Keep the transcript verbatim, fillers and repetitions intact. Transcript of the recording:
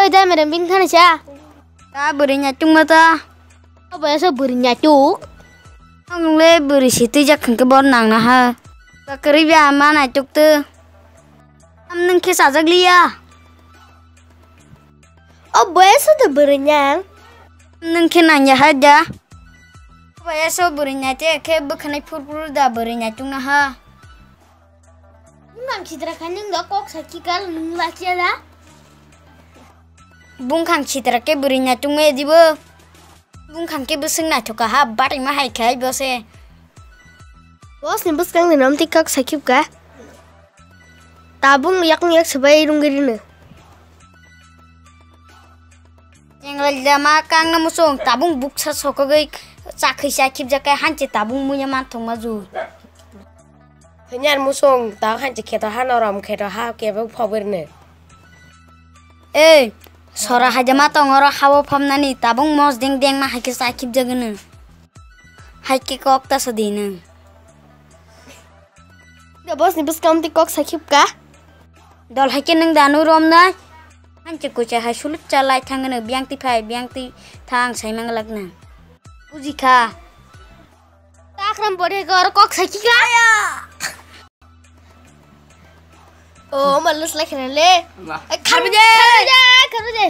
Jai merem bini thani cha. Ta bwrwi nyaituk ma ta. Obo eso bwrwi nyaituk. Ang le bwrwi si twijak hwnkhe bor nang na ha. Ba kwrwi ba ma naituk tu. Am nwng khe chajak liya. Obo eso de bwrwi nyang. Nwng khe nang ya ha ja. Obo eso bwrwi nyaituk khe bwkhanai phur phur da bwrwi nyaituk na ha. Bungkang sitra kha nwng da kok sakhi kal nwng lachiya da. Bungkang sitra khe bwrwi nyaituk me dibo. Bungkang khe bwswng naithok kha ha, batwi ma hai khai bo se. Boss ni bwskang ni nom tik kok sakhi kha. Tabung yak yak sabai rung giri no. Chenglai jama kang na musung tabung buksa sokogoi chakhi sa khip jakai hanche tabung muya man thong ma ju. Hwnyan musung ta hanche kheto ha norom kheto ha kebo phobirne. Ei, sora haja ma tong oro habo phomnani tabung mos deng deng ma haikhe sa khip jagano. Haikhe kok ta sa di nang. Da boss ni bwskang twi kok sa khip ka. Dol haikhe nwng danu rom nai. Hanche kucha hai sulut cha lai thang no biang ti phai biang ti thang sai mang lak nang. Buji kha. Takram bore gor kok sakhi ka. O, malas lai khana le. Wah. Ai, kharbe je. Kharbe je, kharbe je.